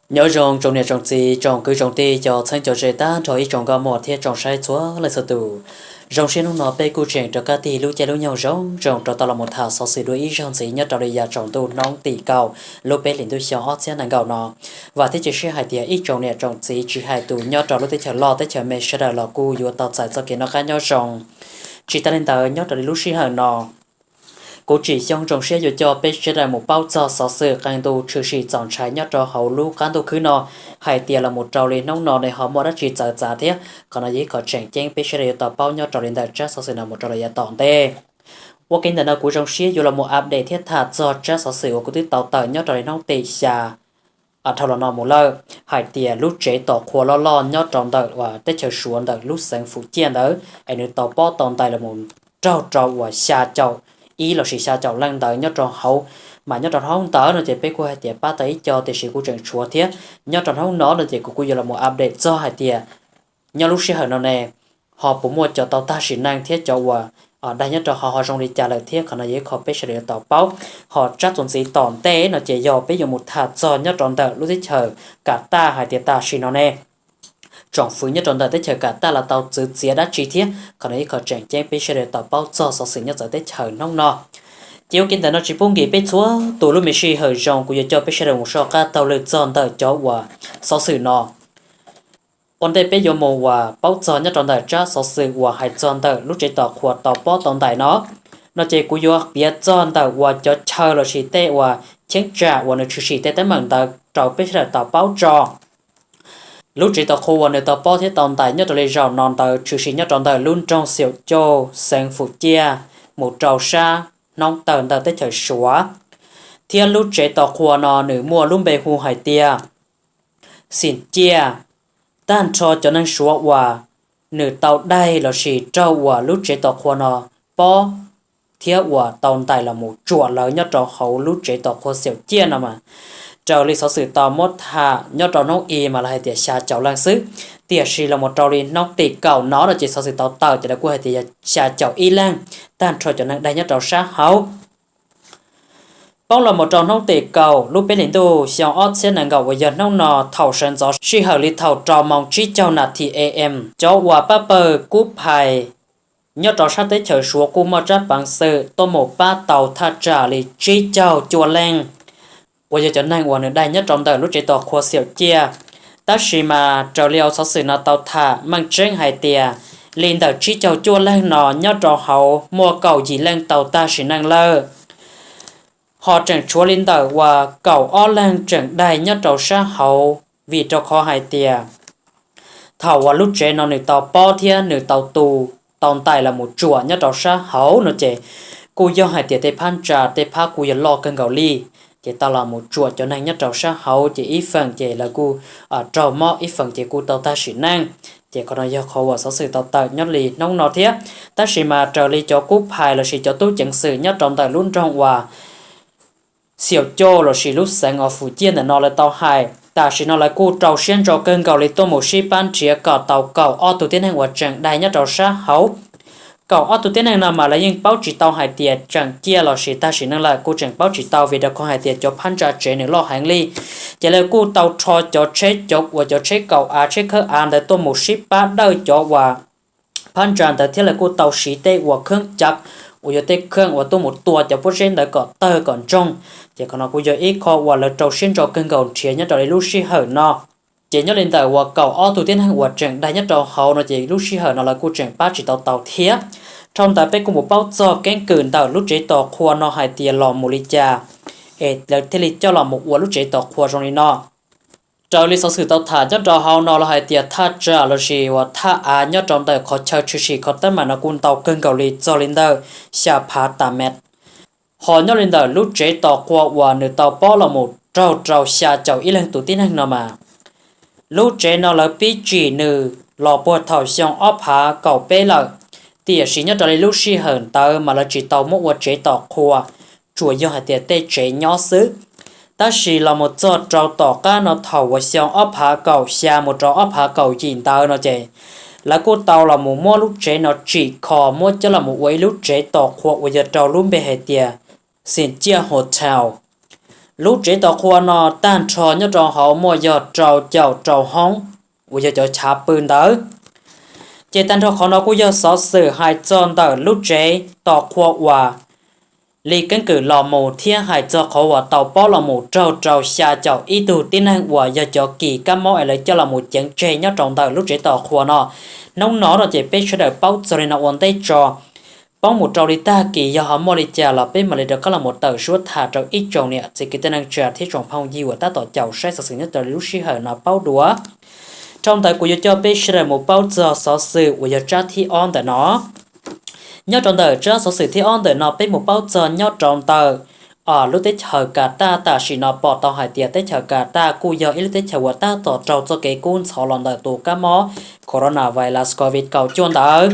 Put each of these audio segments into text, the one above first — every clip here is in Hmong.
Nyob zoo tsoom niam tsoom txiv, tsoom kwv tsoom tij, cov txheeb cov ze, tag nrho ib tsoom nkauj muam thiab tsoom saib txhua leej txhua tus. Zoo siab hnub no peb kuj tseem rov qab tig lub caij lub nyoog zoo zoo rau tau los mus tham xov xwm dua ib zaug ntxiv nyob rau li yav tsaus ntuj hnub tim kaum lub peb hlis ntuj xyoo ob txhiab nees nkaum no. Vam thiab cia siab hais tias ib tsoom niam tsoom txiv tsis hais tus nyob rau lub teb chaws loj teb chaws me sawv daws los kuj yuav tau txais txoj kev noj qab nyob zoo. Tsis tas li ntawd, nyob rau li lub sij hawm no, kuv tsim xyoo zoo siab yuav coj peb sawv daws mus paub txog xov xwm qee ntu tshwm sim txaus ntshai nyob rau hauv lub qab ntuj khwb no, hais tias los mus rau li hnub no ne ho muaj dab tsi txawv txav thiab. Qhov no yog ib qho tseem ceeb peb sawv daws yuav tau paub nyob rau li ntawm tsab xov xwm no mus rau lawm yav tom ntej. Ua ke ntawm no kuv zoo siab yuav los mus update thiab tham txog tsab xov xwm uas kuv twb tau tawm nyob rau li hnub tim xya dhau los no mus lawm, hais tias lub tsev tos qhua loj loj nyob rau ntawm uas teb chaws Suav ntawm lub xeev Fuj Ciaj ntawd es nws tau pob tau ntais los mus raug rau uas xya caum ib lossis xya caum leej ntawd nyob rau hauv. Mas nyob rau hnub ntawd no ces peb kuj hais tias pab tau ib co tiam sis kuj tseem tshuav thiab. Nyob rau hnub no no ces kuv kuj yuav los mus update txog hais tias nyob lub sij hawm no ne ho puas muaj cov tau tag sim neej thiab cov uas daig nyob rau hauv ho zoo li cas lawm thiab. Qhov no yog ib qho peb sawv daws yuav tau paub. Ho tsab txuas ntxiv tom ntej no ces yog peb yuav mus tham txog nyob rau ntawm lub teb chaws Kataj hais tias tam sim no ne tsoom fwv nyob rau ntawm teb chaws Kataj los tau txwv txiav dab tsi thiab. Qhov no ib qho tseem ceeb peb sawv daws tau paub txog xov xwm nyob txawv teb chaws hnub no. Ces ua ke ntawm no tsis pub nkim peb txhua tus lub me sij hawm zoo, kuv yuav coj peb sawv daws mus soj qab taug lw txog ntawm cov uas xov xwm no. Ua ntej peb yuav mus uas paub txog nyob rau ntawm tsab xov xwm uas hais txog ntawm lub tsev tos qhua tau pob tau ntais no, no ces kuv yuav piav txog ntawm uas cov chaw lossis tej uas cheeb tsam uas nws tshwm sim tej teeb meem ntawd rau peb sawv daws tau paub tso. Lub tsev tos qhua uas nws tau pob thiab tau ntais nyob rau li zaum no ntawd tshwm sim nyob rau ntawm lub nroog Xiaum Cauj xeev Fum Ciaj mus rau sab hnub tawm ntawm teb chaws Suav, thiab lub tsev tos qhua no nws muaj lub npe hu hais tias Xim Ciaj. Tag nrho cov neeg Suav uas nws tau daig lossis raug uas lub tsev tos qhua no pob thiab uas tau ntais los mus tsuam lawv nyob rau hauv lub tsev tos qhua Xiaum Ciaj no mas, raws li xov xwm tau muab tham nyob rau hnub i mas lawv hais tias xya caum leej xwb. Tiam sis los mus rau li hnub tim kaum no no ces xov xwm tau tawm ces lawv kuj hais tias yog xya caum ib leeg tag nrho cov neeg daig nyob rau sab hauv. Poob los mus rau hnub tim kaum lub peb hlis ntuj xyoo ob txhiab nees nkaum uas yog hnub no thaum sawv ntxov sij hawm li thaum rau moos tsib caug nas this a.m., cov uas pab pawg kub phais nyob rau sab teb chaws Suav kuj muaj tsab peev xwm tuaj mus pab tau thaj tsam li tsib caug cuaj leej uas yog cov neeg uas nws daig nyob rau ntawm lub tsev tos qhua Xiaum Ciaj. Tab sis mas raws li hauv xov xwm no tau tham meej tseeb hais tias li ntawm tsib caug cuaj leej no nyob rau hauv muaj kaum yim leej tau tag sim neej lawm, ho tseem tshuav li ntawm uas kaum ob leeg tseem daig nyob rau sab hauv, vim rau qhov hais tias thaum uas lub tsev no nws tau pob thiab nws tau tu, tau ntais los mus tsuam nyob rau sab hauv no ces kuj yog hais tias tej phab ntsa tej phab kuj yog loj kawg nkaus li, ces tau los mus tsuam cov neeg nyob rau sab hauv ces ib feem ces lawv kuj raug mob, ib feem ces kuj tau tag sim neej. Ces qhov no yog qhov uas xov xwm tau tawm nyob li hnub no thiab. Tab sis mas raws li cov kub phais lossis cov tub ceev xwm nyob rau ntawm lub nroog uas Xiaum Cauj lossis lub xeev uas Fum Ciaj ntawm no lawv tau hais, tam sim no lawv kuj rau siab ntso kawg nkaus li tuaj mus sib pab nrhiav kom tau kaum ob tug tib neeg uas tseem daig nyob rau sab hauv. Kaum ob tug tib neeg no mas lawv yeej paub tsis tau hais tias tseem ciaj lossis tag sim neej lawm kuj tseem paub tsis tau, vim rau qhov hais tias cov phab ntsa tsev nws loj heev li. Ces lawv kuj tau rho cov tsheb cov uas cov tsheb kaum av tsheb khawb av ntawd tuaj mus sib pab dawj cov uas phab ntsa ntawd thiab lawv kuj tau siv tej uas kheeb cav uas yog tej kheeb uas tuaj mus tua cov pob zeb ntawd kom tawg kom ntsoog. Ces qhov no kuj yog ib qho uas lawv rau siab ntso kawg nkaus nrhiav nyob rau li lub sij hawm no. Ces nyob li ntawm uas kaum ob tug tib neeg uas tseem daig nyob rau hauv no ces lub sij hawm no lawv kuj tseem pab tsis tau tau thiab. Dhau ntawd peb kuj mus paub txog keeb kwm ntawm lub tsev tos qhua no hais tias los mus li cas es lawv thiaj li coj los mus ua lub tsev tos qhua zoo li no. Raws li xov xwm tau tham nyob rau hauv no los hais tias thaj tsam lossis uas thaj av nyob rau ntawm qhov chaw tshwm sim qhov teeb meem no kuj ntau kawg nkaus li txog li ntawm xya phav tas mev. Ho nyob li ntawm lub tsev tos qhua uas nws tau pob los mus raug rau xya caum ib leeg tus tib neeg no mas, lub tsev no lawv pib tsim nws los puag thaum xyoo ob phav kaum peb lawm, tiam sis nyob raws li lub sij hawm ntawd mas lawv tsis tau muab ua tsev tos qhua, tsuas yog hais tias tej tsev nyob xwb. Tab sis los mus txog rau tom qab no thaum uas xyoo ob phav kaum xya mus rau ob phav kaum yim ntawd no ces lawv kuj tau los mus muab lub tsev no tsim kho muab coj los mus ua ib lub tsev tos qhua uas yog rau lub npe hais tias Xim Ciaj Hotel. Lub tsev tos qhua no tag nrho nyob rau hauv muaj yog rau caum rau hoob uas yog cov chav pw ntawd. Ces tag nrho qhov no kuj yog xov xwm hais txog ntawm lub tsev tos qhua uas li keeb kwm los mus thiab hais txog qhov uas tau paub los mus raug rau xya caum ib tug tib neeg uas yog cov kis kab mob es lawv coj los mus ceev tseg nyob rau ntawm lub tsev tos qhua no. Hnub no no ces peb sawv daws paub txog li no ua ntej tso. Poob mus rau li tag kis yog ho muaj li cas los peb mam li rov qab los mus tawm suab tham rau ib tsoom niam txiv kwv tij neej tsa thiab tsoom phooj ywg uas tab tom caum saib xov xwm nyob rau lub sij hawm no paub dua. Dhau ntawd kuv yuav coj peb sawv daws mus paub txog xov xwm uas yog tsab thib ob ntawm no. Nyob rau ntawm tsab xov xwm thib ob ntawm no peb mus paub txog nyob rau ntawm lub teb chaws Kataj. Tam sim no pom tau hais tias teb chaws Kataj kuj yog ib lub teb chaws uas tab tom raug txoj kev kub ntxhov los ntawm tus kab mob coronavirus covid kaum cuaj ntawd.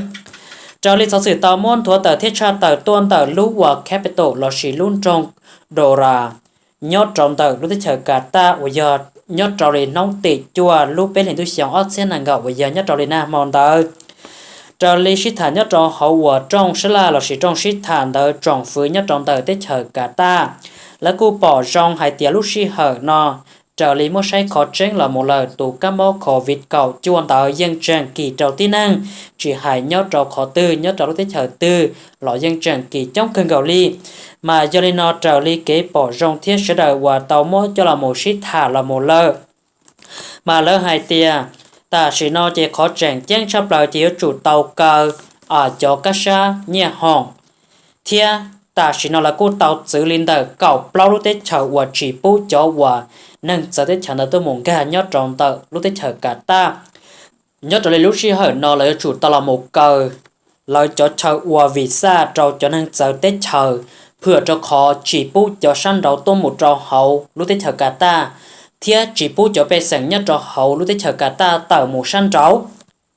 Raws li xov xwm tau muab nthuav tawm thiab tshaj tawm tuaj ntawm lub uas capital lossis lub nroog Doha nyob rau ntawm lub teb chaws Kataj uas yog nyob rau li hnub tim cuaj lub peb hlis ntuj xyoo ob txhiab nees nkaum uas yog nyob rau li nag hmo ntawd. Raws li sib tham nyob rau hauv uas rooj sab laj lossis rooj sib tham ntawd tsoom fwv nyob rau ntawm teb chaws Kataj, lawv kuj pom zoo hais tias lub sij hawm no raws li muab saib qhov tseeb los mus lawm tus kab mob covid kaum cuaj ntawd yeej tseem kis rau tib neeg, tsis hais nyob rau qhov twg nyob rau lub teb chaws twg los yeej tseem kis coob kawg nkaus li. Mas yog li no raws li kev pom zoo thiab sawv daws uas tau muab coj los mus sib tham los mus lawm, mas lawv hais tias tam sim no ces qhov tseem ceeb tshaj plaws ces yuav tsum tau kaw cov kab sab nyiaj hoom, thiab tam sim no lawv kuj tau txwv li ntawm kaum plaub lub teb chaws uas tsis pub cov uas neeg txawv teb chaws ntawd tuaj mus nkag nyob rau ntawm lub teb chaws Kataj. Nyob raws li lub sij hawm no lawv yuav tsum tau los mus kaw lawv cov chaw ua visa rau cov neeg txawv teb chaws, phwam rau qhov tsis pub cov sab nraud tuaj mus rau hauv lub teb chaws Kataj, thiab tsis pub cov pej xeem nyob rau hauv lub teb chaws Kataj tawm mus sab nraud.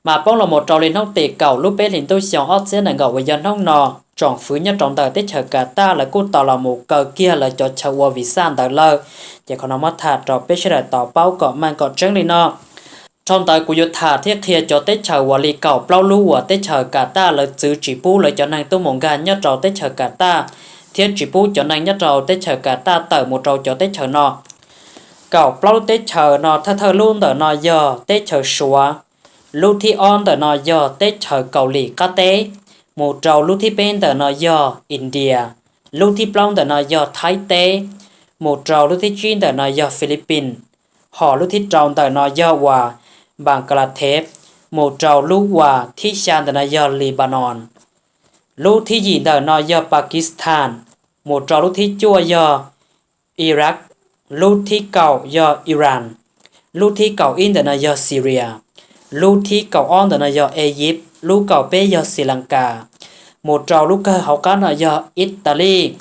Mas poob los mus rau li hnub tim kaum lub peb hlis ntuj xyoo ob txhiab nees nkaum uas yog hnub no, tsoom fwv nyob rau ntawm teb chaws Kataj lawv kuj tau los mus kaw kiag lawv cov chaw ua visa ntawd lawm. Ces qhov no muab tham rau peb sawv daws tau paub kom meej kom tseeb li no. Dhau ntawd kuv yuav tham thiab qhia cov teb chaws uas li kaum plaub lub uas teb chaws Kataj lawv txwv tsis pub lawv cov neeg tuaj mus nkag nyob rau teb chaws Kataj, thiab tsis pub cov neeg nyob rau teb chaws Kataj tawm mus rau cov teb chaws no. Kaum plaub lub teb chaws no thawj thawj lub ntawm no yog teb chaws Suav, lub thib ob ntawm no yog teb chaws Kaus Lim qab teb, mus rau lub thib peb ntawm no yog India, lub thib plaub ntawm no yog Thaib teb, mus rau lub thib tsib ntawm no yog Philippines, hos lub thib rau ntawm no yog uas Bangladesh, mus rau lub uas thib xya ntawm no yog Lebanon, lub thib yim ntawm no yog Pakistan, mus rau lub thib cuaj yog Iraq, lub thib kaum yog Iran, lub thib kaum ib ntawm no yog Syria, lub thib kaum ob ntawm no yog Egypt, lub kaum peb yog Sri Lanka, mus rau lub kawg hauv qab no yog Italy.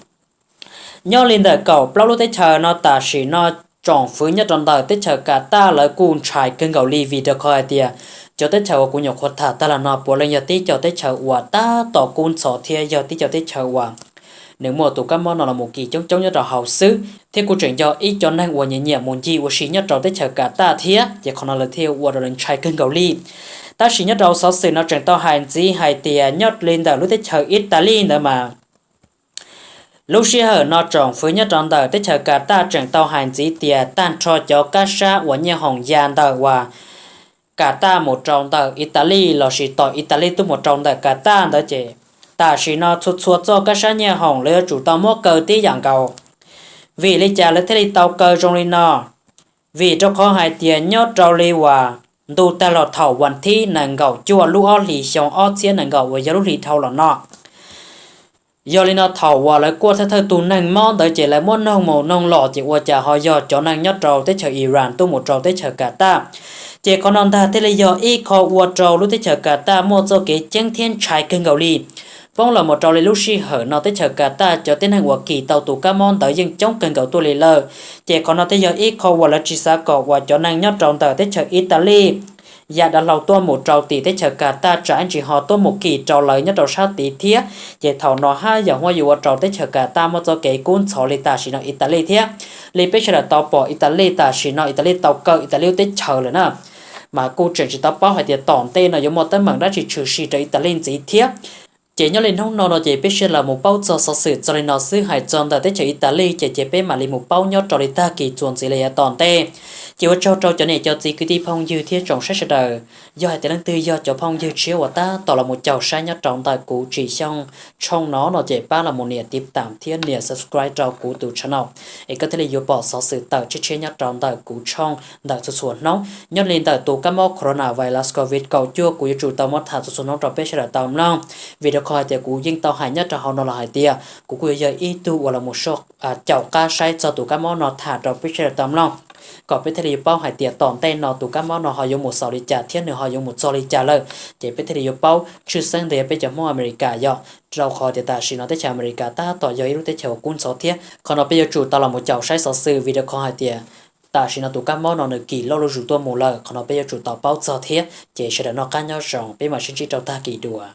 Nyob li ntawm kaum plaub lub teb chaws no tam sim no tsoom fwv nyob rau ntawm teb chaws Kataj lawv kuj ntshai kawg nkaus li vim rau qhov hais tias cov teb chaws uas kuv nyuam qhuav tham tag los no puav leej yog tib co teb chaws uas tab tom kub ntxhov thiab yog tib co teb chaws uas nws muaj tus kab mob no los mus kis coob coob nyob rau hauv xwb, thiab kuj tseem yog ib co neeg uas nyiam nyiam mus ncig ua si nyob rau teb chaws Kataj thiab, ces qhov no lawv thiaj ua rau lawv ntshai kawg nkaus li. Tab sis nyob rau xov xwm no tseem tau hais ntxiv hais tias nyob li ntawm lub teb chaws Italy ntawd mas lub sij hawm no tsoom fwv nyob rau ntawm teb chaws Kataj tseem tau hais ntxiv tias tag nrho cov kab sab uas nyiaj hoom ya ntawm uas Kataj mus rau ntawm Italy lossis tom Italy tuaj mus rau ntawm Kataj ntawd ces tam sim no txhua txhua txoj kab sab nyiaj hoom lawv yuav tsum tau muab kaw tib yam nkaus. Vim li cas lawv thiaj li tau kaw zoo li no? Vim rau qhov hais tias nyob rau li uas ntu tag los thaum vas thib nees nkaum cuaj lub ob hlis xyoo ob txhiab nees nkaum uas yog lub hlis dhau los no, yog li no thaum uas lawv kuaj thawj thawj tus neeg mob ntawd ces lawv muab noog mus noog los ces ua cas ho yog cov neeg nyob rau teb chaws Iran tuaj mus rau teb chaws Kataj. Ces qhov no ntag thiaj li yog ib qho ua rau lub teb chaws Kataj muaj txoj kev ceeb thiab ntshai kawg nkaus li. Poob los mus rau li lub sij hawm no teb chaws Kataj cov tib neeg uas kis tau tus kab mob ntawd yeej coob kawg nkaus tuaj li lawm. Ces qhov no thiaj yog ib qho uas lawv tsis xav kom uas cov neeg nyob rau ntawm teb chaws Italy ya dav hlau tuaj mus rau tim teb chaws Kataj tsam ib ntsis ho tuaj mus kis rau lawv nyob rau sab tid thiab. Ces thaum no hab yog huab yuav ua rau teb chaws Kataj muaj txoj kev kub ntxhov li tam sim no Italy thiab. Li peb sawv daws tau pom Italy tam sim no Italy tau kaw Italy lub teb chaws lawm na, mas kuj tseem tsis tau paub hais tias tom ntej no yuav muaj teeb meem dab tsi tshwm sim rau Italy ntxiv thiab. Ces nyob li hnub no no ces peb sawv daws los mus paub txog xov xwm txog li no xwb, hais txog ntawm teb chaws Italy ces ces peb mam li mus paub nyob rau li tag kis txuas ntxiv li yav tom ntej. Ces ua tsaug rau cov niam cov txiv kwv tij phooj ywg thiab tsoom saib sawv daws. Yog hais tias leej twg yog cov phooj ywg tshiab uas tab tom los mus caum saib nyob rau ntawm kuv Tsim Xyooj tshooj no no ces pab los mus nias tiv tam thiab nias subscribe rau kuv tus channel, es koj thiaj li yuav pom xov xwm tawm tshiab tshiab nyob rau ntawm kuv tshooj ntawm txhua txhua hnub. Nyob li ntawm tus kab mob coronavirus covid kaum cuaj kuv yuav tsum tau muab tham txhua txhua hnub rau peb sawv daws tau mloog, vim rau qhov hais tias kuv yeej tau hais nyob rau hauv no los hais tias kuv kuj yuav yog ib tug uas los mus caum qab saib txog tus kab mob no tham rau peb sawv daws tau mloog, kom peb thiaj li yuav paub hais tias tom ntej no tus kab mob no ho yuav mus xaus li cas thiab nws ho yuav mus txog li cas lawm, ces peb thiaj li yuav paub tshwj xeeb ntawm peb cov Hmoob Amelikas yom. Rau qhov tias tam sim no teb chaws Amelikas tab tom yog ib lub teb chaws uas kub ntxhov thiab, qhov no peb yuav tsum tau los mus caum saib xov xwm, vim rau qhov hais tias tam sim no tus kab mob no nws kis loj zuj zus tuaj mus lawm, qhov no peb yuav tsum tau paub txog thiab. Ces sawv daws noj qab nyob zoo, peb mam sib ntsib rau tag kis dua.